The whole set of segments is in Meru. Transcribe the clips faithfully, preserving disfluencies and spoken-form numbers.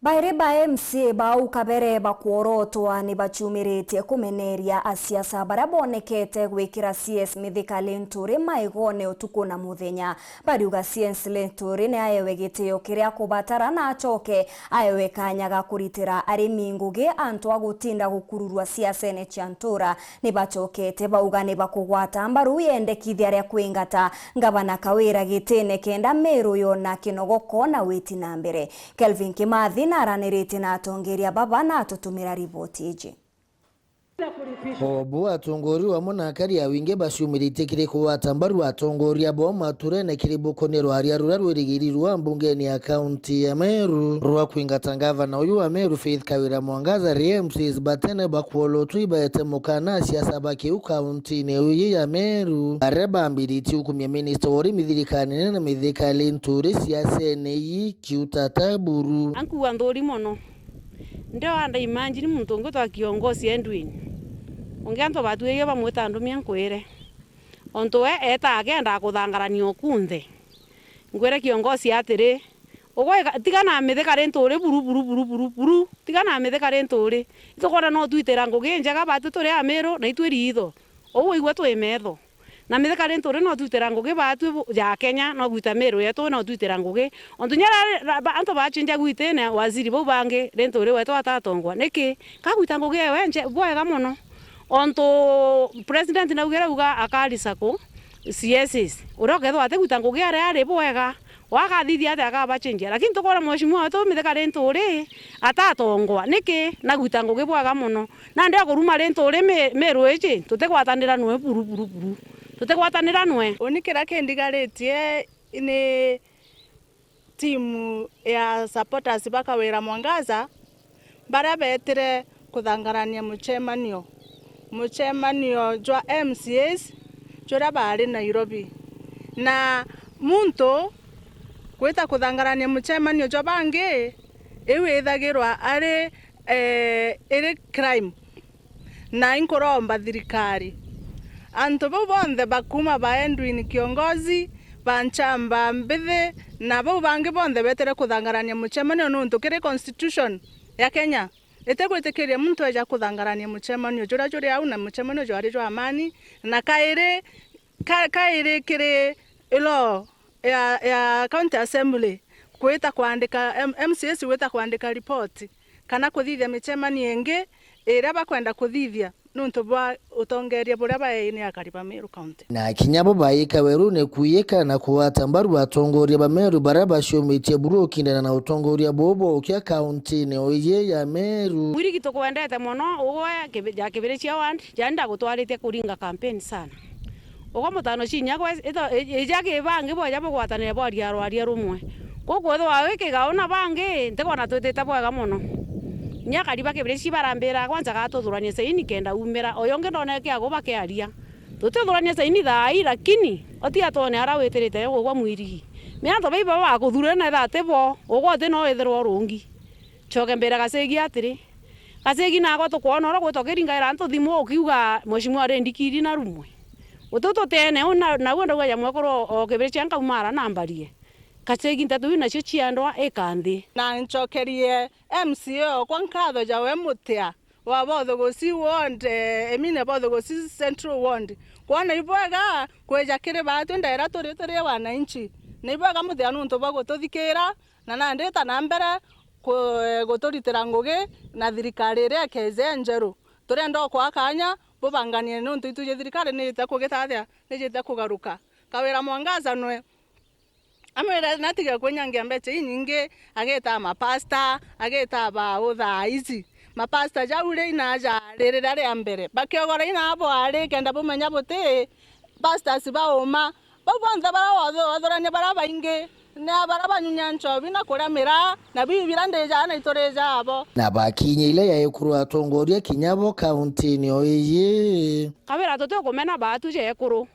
Bairi ba M C A bau kabere bakworotwa ni bachumiritie kumeneria asiasa baria bonekete gwikira C S Mithika Linturi maigone utuku na muthenya. Bariuga C S Linturi ni aewe gitio kiria akubatara na acoke aewe kanya ga kuritira arimi ngugi antu a gutinda gukururwa siasene cia ntura. Ni bacokete bauga ni bakugwata mbaru yendekithia ria kwingata ngavana Kawira gitine kenda Meru yona kinogoko na witi na mbere. Kelvin Kimathi naraniritie na atongeria baba na atutumira riboti iji. Obu atongoria bamwe na akari a wingi baciumiritie kiri kugwata mbaru atongoria bo maturene kiri bukoni rwaria ruria rwirigirirwa mbungeni ya kaunti ya Meru rwa kwingata ngavana uyu wa Meru Faith Kawira Mwangaza, ri M C As batene bakwolotwa ibaete mukana asiasa ba kiu kauntine uyu ya Meru, baria bambiritie ukumia minista wa urimi thirikarine na Mithika Linturi siasene ii kiuta ta buru. Ankuua nthuri mono. Ndio anda imagine muntu ungi utwa kiongozi Edwin. Ungi antu batuirie bamwita ndumia nkwire. Ontu we etaa akendaa kuthangarania okunthe. Nkwire kiongozi atiri, ugwe tiga na Mithika Linturi buru, buru, buru, buru, buru. Tiga na Mithika Linturi. Itukwona no twitira ngugi njega batu turi Amiru na itwi ritho. Uu igwe twi metho. Na Mithika Linturi no twitira ngugi baatwi bu-, ja Kenya, no gwita Meru yetu, no twitira ngugi. Ontu nya ra-, ra-, ba-, antu bachinja gwitine, waziri bau bangi, Linturi wetu atatongwa. Niki? Kagwita ngugi ewe nje-, bwega mono. Ontu president naugire auga akari sacco, C S Cs. Uria ukethirwa atigwita ngugi aria ari bwega. Wagathithia atia akabachenjia? Lakini tukwona mheshimiwa wetu Mithika Linturi atatongwa. Niki? Nagwita ngugi bwega mono. Nandi akuruma Linturi mi-, Meru iji, tutigwatanira nwe buru, buru, buru. Tutigwatanira nwe. Uni kiria kindigaritie ni timu ya supporters ba Kawira Mwangaza, baria beetire kuthangarania muchemanio, muchemanio jwa M C As juria baari Nairobi. Na muntu gwita kuthangarania muchemanio jwa bangi, iu ithagirwa ari, eh, iri crime. Na inkuromba thirikari, antu bau bonthe bakuuma ba Edwin Kiongozi, ba Nchamba Mbithi, na bau bangi bonthe beetire kuthangarania muchemanio, nuntu kiri constitution ya Kenya, itigwitikiria muntu eja kuthangarania muchemanio juria juri au, na muchemanio jwari jwa amani, na kairi, ka-, kairi kiri law ya, ya County Assembly gwita kwandika, M-, M C As gwita kwandika report kana kuthithia michemanio ingi iria bakwenda kuthithia nuntu bwa utongeria buria baei ni akari ba Meru County. Na kinya bo baika werune kuiyika na kugwata mbaru atongoria ba Meru baria baciumitie buru ukindana na utongoria bubu ukia kauntine uyu ya Meru. Wirigi tukwendete mono, ugwe kibi-, ja Kibirichia ward, jani ndagutwaritie kuringa campaign sana. Ugwe mutano cinya gwe, ito-, i-, ija ki bangi bweja bugwatanire bwaria rwaria rumwe. Gukwithirwa wi kigao na bangi, ntikwona twitite bwega mono. Kinya akari ba Kibirichi barambira, kwanza gaa tuthuranie saini kenda umira. Uyu ungi ndone kiagu bakiaria. Tutithurania saini thaa ii, lakini otiga twone aria witirite ugwe mwirigi. Ni antu baiba bakuthurire na etha ati bo, ugwe uti no withirwa urungi. Coke mbira Gacigi atiri, Gacigi nagwe tukwona uria gwitwa kiringaira antu thimu ukiuga mheshimiwa ari ndikiri na rumwe. Uti tutene u na, na u ndauga ja mwekuru o, o Kibirichia nkaumara na mbarie. Gacigi nteto iu nacio ciendwa ika nthi. Na ncokerie M C A okwa nkatho ja we mutia wa Bothugusi ward, eh, Emine Bothugusi Central Ward. Kwona ibwega kwija kiri baatwi ndaira turi turi wananchi. Na ibwega muthia nuntu bwa gututhikira, na nandi ta na mbere ku-, guturitira ngugi na thirikari iria ikeze njeru. Turenda okwa kanya bubanganie nuntu itwiji thirikari nijite kugitathia, nijite kugaruka. Kawira Mwangaza nwe Amwire natige kwinyangia mbecha inyingi, agita mapasta, agita ba uthaici. Mapasta jau ri inaja ri riria ria mbere. Bakiogora inabo ari kenda bumenya buti pastors ba uma. Bau bonthe baria wothe wathurania baria baingi, ni a baria banyunya nchobi na kuria miraa, na biu biria ndijaa na iturija abo. Na bakinya ile ya ekuru atongoria kinya bo kauntini o iji. Kawira tutikumena baatu ja ekuru.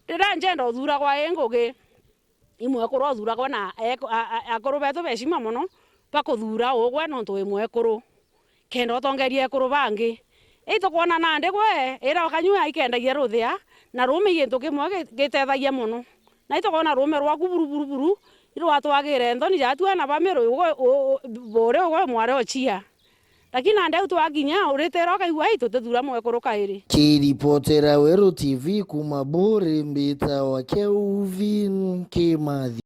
Riria njenda uthuragwa i ngugi. I mwekuru uthuragwa na eko-, a-, a-, akuru betu be heshima mono, bakuthuura ugwe nontu wi mwekuru, kenda utongeria ekuru bangi. Itukwona nandi gwe, ira ukanyua ikendagia ruthia, na ruume i gintu kimwe gi-, gitethagia mono. Na itukwona ruume rwaku buru, buru, buru, Irwatwagire nthoni jatu ana ba Miru, ugo, u-, u-, buri ugo mware ochia. Lakini nandi au twakinya, uritera ukaigua, "Ai, tutithura mwekuru kairi." Kiripotera Weru T V kuma Buri, mbita wa Kelvin Kimathi.